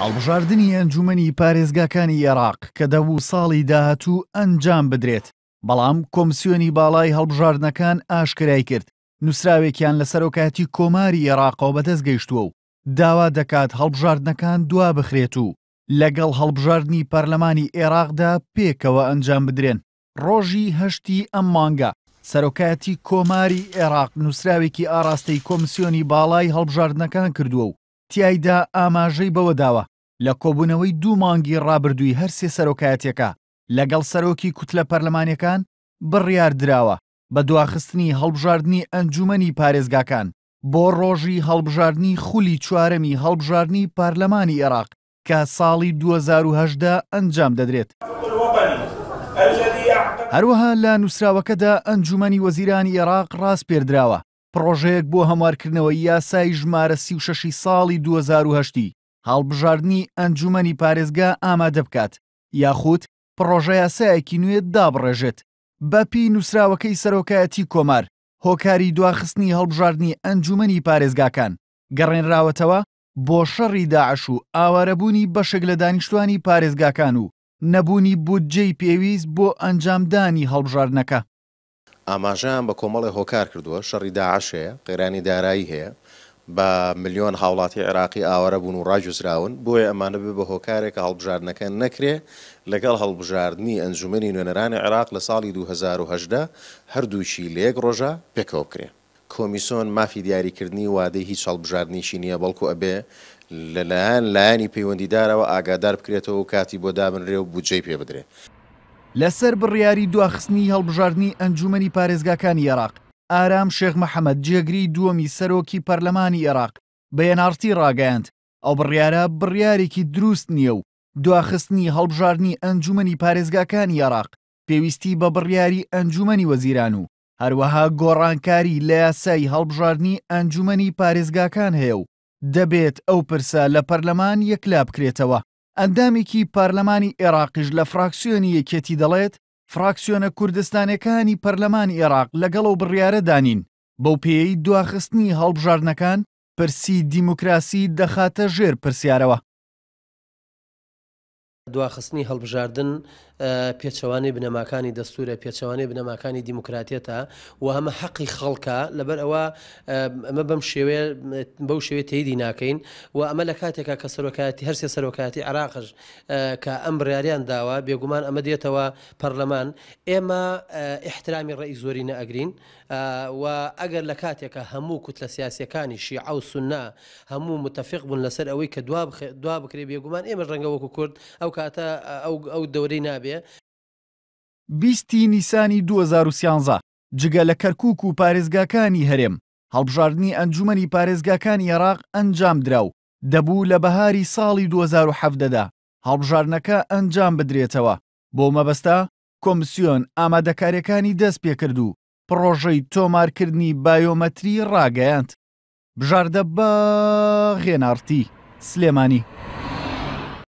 هەڵبژاردنی ئەنجوومەنی پارێزگاکانی ئێراق کە دەبوو ساڵی داهاتوو ئەنجام بدرێت، بەڵام کۆمسیۆنی باڵای هەڵبژاردنەکان ئاشکرای کرد، نووسراوێکیان لە سەرۆکایەتی کۆماری ئێراقەوە بەدەست گەیشتووە و داوا دەکات هەڵبژاردنەکان دوابخرێت و لەگەڵ هەڵبژاردنی پەرلەمانی ئێراقدا پێکەوە ئەنجام بدرێن. ڕۆژی هەشتی ئەم مانگە، سەرۆکایەتی کۆماری ئێراق نووسراوێکی ئاڕاستەی کۆمسیۆنی باڵای هەڵبژاردنەکان کردووە و تیایدا ئاماژەی بەوەداوە، لە کۆبوونەوەی دوو مانگی ڕابردووی هەرسێ سەرۆکایەتیەکە لەگەڵ سەرۆکی کوتلە پەرلەمانیەکان بڕیاردراوە بە دواخستنی هەڵبژاردنی ئەنجوومەنی پارێزگاکان بۆ ڕۆژی هەڵبژاردنی خولی چوارەمی هەڵبژاردنی پارلەمانی ئێراق کە ساڵی 2018 ئەنجام دەدرێت. هەروەها لە نووسراوەکەدا ئەنجوومەنی وەزیرانی ئێراق ڕاسپێردراوە پڕۆژەیەک بۆ هەموارکردنەوەی یاسای ژمارە 36 ی ساڵی 2008 ی هەڵبژاردنی ئەنجوومەنی پارێزگا ئامادە بکات یاخود پڕۆژەیاسایەکی نوێ دابڕێژێت. بەپێی نووسراوەکەی سەرۆکایەتی کۆمار، هۆکاری دواخستنی هەڵبژاردنی ئەنجوومەنی پارێزگاکان گەڕێنراوەتەوە بۆ شەڕی داعش و ئاوارەبوونی بەشێک لە دانیشتوانی پارێزگاکان و نەبوونی بودجەی پێویست بۆ ئەنجامدانی هەڵبژاردنەکە. ئاماژەیان بە کۆمەڵێ هۆکار کردووە، شەڕی داعش هەیە، قەیرانی دارایی هەیە، بە ملیۆن هاوڵاتی عێراقی ئاوارە بوون و ڕاگوێزراون، بۆیە ئەمانە ببێ بە هۆکارێک کە هەڵبژاردنەکە نەکرێ، لەگەڵ هەڵبژاردنی ئەنجومەنی نوێنەرانی عێراق لە ساڵی 2018 هەردووکی لە یەک ڕۆژا پێکەوە بکرێ. کۆمیسۆن مافی دیاریکردنی وادەی هیچ هەڵبژاردنێکی نییە، بەڵکو ئەبێ لە لایەن لایەنی پەیوەندیدارەوە ئاگادار بکرێتەوە و کاتی بۆ دابنرێ و بودجەی پێ بدرێ. لەسەر بڕیاری دواخستنی هەڵبژاردنی ئەنجوومەنی پارێزگاکانی ئێراق، ئارام شێخ محەمەد جێگری دووەمی سەرۆکی پەرلەمانی ئێراق بە ئێن ئاڕ تی ڕاگەیاند، ئەو بڕیارە بڕیارێکی دروست نییە و دواخستنی هەڵبژاردنی ئەنجوومەنی پارێزگاکانی ئێراق پێویستی بە بڕیاری ئەنجوومەنی وەزیران و هەروەها گۆڕانکاری لە یاسای هەڵبژاردنی ئەنجوومەنی پارێزگاکان هەیە و دەبێت ئەو پرسە لە پەرلەمان یەکلابکرێتەوە. ئەندامێکی پارلەمانی ئێراقیش لە فراکسیۆنی یەکێتی دەڵێت، فراکسیۆنە کوردستانیەکانی پەرلەمانی ئێراق لەگەڵ ئەو بڕیارەدا نین، بەو پێیەی دواخستنی هەڵبژاردنەکان پرسی دیموکراسی دەخاتە ژێر پرسیارەوە. دواخستنی هەڵبژاردن پێچەوانەی بنەماکانی دەستوورە، پێچەوانەی بنەماکانی دیموکراتیەتە و ئەمە حەقی خەڵکە، لەبەر ئەوە ئەمە بەم شێوەیە بەو شێوەیە تەیدی ناکەین و ئەمە لە کاتێکا کە سەرۆکایەتی هەرسێ سەرۆکایەتی عێراقش کە ئەم بڕیاریان داوە بێگومان ئەمە دێتەوە پەرلەمان ئێمە ئیحترامی ڕەئی زۆرینە ئەگرین و ئەگەر لە کاتێکا هەموو کوتلە سیاسیەکانی شیعە و سوننە هەموو متفق بوون لەسەر ئەوەی کە دوا بکرێ بێگومان ئێمەش ڕەنگە وەکو کورد ئەو کاتە ئەو دەورەی نابێ. 20 ی نیسانی 2013، جگە لە کەرکوک و پارێزگاکانی هەرێم، هەڵبژاردنی ئەنجومەنی پارێزگاکانی عێراق ئەنجامدرا و دەبوو لە بەهاری ساڵی 2017 دا هەڵبژاردنەکە ئەنجام بدرێتەوە، بەو مەبەستە کۆمسیۆن ئامادەکارییەکانی دەستپێکرد و پڕۆژەی تۆمارکردنی بایۆمەتری ڕاگەیاند. بژاردە باغ ئێن ئاڕ تی، سلێمانی.